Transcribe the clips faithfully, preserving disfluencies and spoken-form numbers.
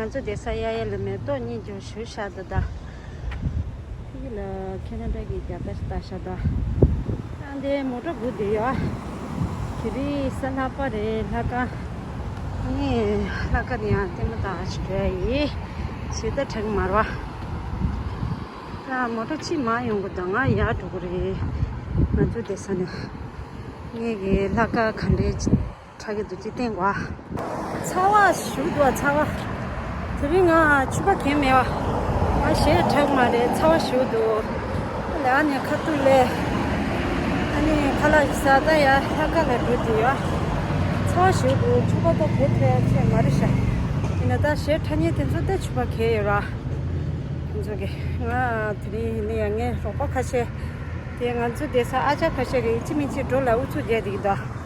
ང་ཚོ་བསྡད་ས་གཡས་གཡོན་ལ་མེ་ཏོག་སྙིང་རྗེ་ཞེ་པོ་ཤར་འདུག་ད། ཡིད་ལ་ཁེ་ན་ཌ་གི་རྒྱལ་དར་ཞིག་བཏགས་ཤག་ད། ཨ་འདི་མོ་ཊ་སྒུག་བསྡད་ཡོད། དེ་རིང་གཟའ་ལྷག་པ་རེད། ལྷག་དཀར། ངས་ལྷག་དཀར་ཡང་ལྟད་མོ་ལྟ་ཞིག་འགྲོ་ཡ་ཡིན། གཞས་ད་གྲགས་མ་རེད་པ། ད་མོ་ཊ་ཕྱིར་མར་ཡོང་གི་འདུག་ང་ཡར་འགྲོ་གི་རེད། ང་ཚོ་བསྡད་ས་ནས། ངས་ཀྱི་ལྷག་དཀར་ག་འདྲས་གྲགས་ཀྱི་འདུག་ཅིག་བསྟན་དགོས། ཚ་བ་ཞེ་པོ་འདུག་ཚ་བ། དེ་རིང་ང་ཕྱུ་པ་གྱོན་མེད་པ། ང་གཞས་གྲགས་མ་རེད། ཚ་བ་ཞེ་པོ་འདུག་ལ་ནས་ཁ་ཐུག་ལས། ཨ་ནི་ཁ་ལག་ཟ་ད་ཡར་ལྷག་དཀར་ལ་འགྲོ་བསྡད་ཡོད། ཚ་བ་ཞེ་པོ་འདུག་ཕྱུ་པ་ད་གྱོན་ཐུབ་ཡ་ཆེ་མ་རེད་ཤག་ཡིན་ན་ད་གཞས་འཁྲབ་མཁན་དེ་ཚོ་ད་ཕྱུ་པ་གྱོན་ཡོད་ར། ཁོང་ཚོ་གི། ང་དེ་རིང་ཡིན་ན་ཡང་ངའི་རོགས་པ་ཁ་ཤས། དེ་ང་ཚོ་བསྡད་ས་ཨ་ཅག་ཁ་ཤས་ཀྱིས་ཡིན་གཅིག་མིན་གཅིག་འགྲོ་ལ་ཨུ་ཚུགས་རྒྱག་བསྡད་ཀྱི་འདུག་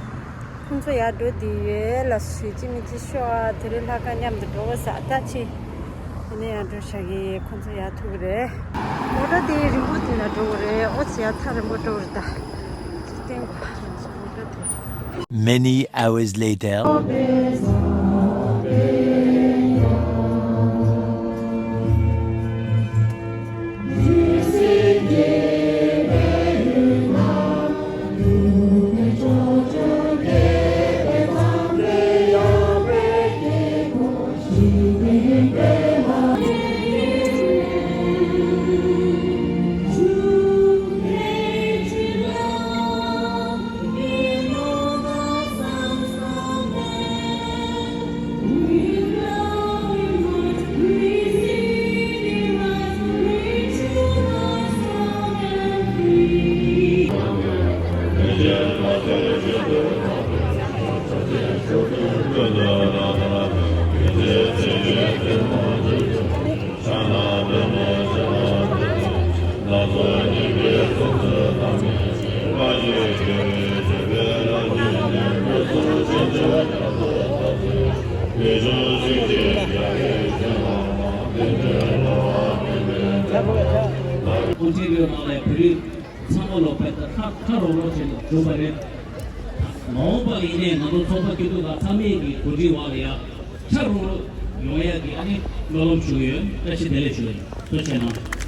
ཁོང་ཚོ་ཡར་འགྲོ་བསྡད་ཡོད་ལ། སུ་ཡིན་གཅིག་མིན་གཅིག་ཤོག་ཨ། དེ་རིང་ལྷག་དཀར་མཉམ་དུ་འགྲོ་དགོས་ས་ད་ཅི། ཡིན་ན་ཡང་འགྲོ་བཞག་གི། ཁོང་ཚོ་ཡར་ཐུག་གི་རེད། མོ་ཊ་དེ་རིང་པོ་དེ་ལ་འགྲོ་གི་རེད། ཨོ་ཙི་ཡར་ཐག་རིང་པོ་འགྲོ་གི་རེད་ད། ཅི་བསྟན་དགོས་ང་ཚོ་མོ་ཊ་དེ། Many hours later. ཁོང་ཚོའི་ནང་ནས་བོད་རིགས་ཚང་མ་ལོ་བོད་ད་ཁ་ཁ་རོག་རོག་བྱས་ནས་བྱུང་བ་རེད། མ་འོངས་པ་ཡིན་ནའི་ང་ཚོ་ཚོགས་པ་སྐྱིད་སྡུག་ལ་ཚང་མས་ཀྱི་གོ་སྒྲིག་འོག་ལ་ཡ་ཁ་རོག་རོག་ཡོང་ཡ་གི་ཨ་ནི་སྨོན་ལམ་ཞུ་གི་ཡོད། བཀྲ་ཤིས་བདེ་ལེགས་ཞུ་གི་ཡོད། ཐུགས་རྗེ་གནང་།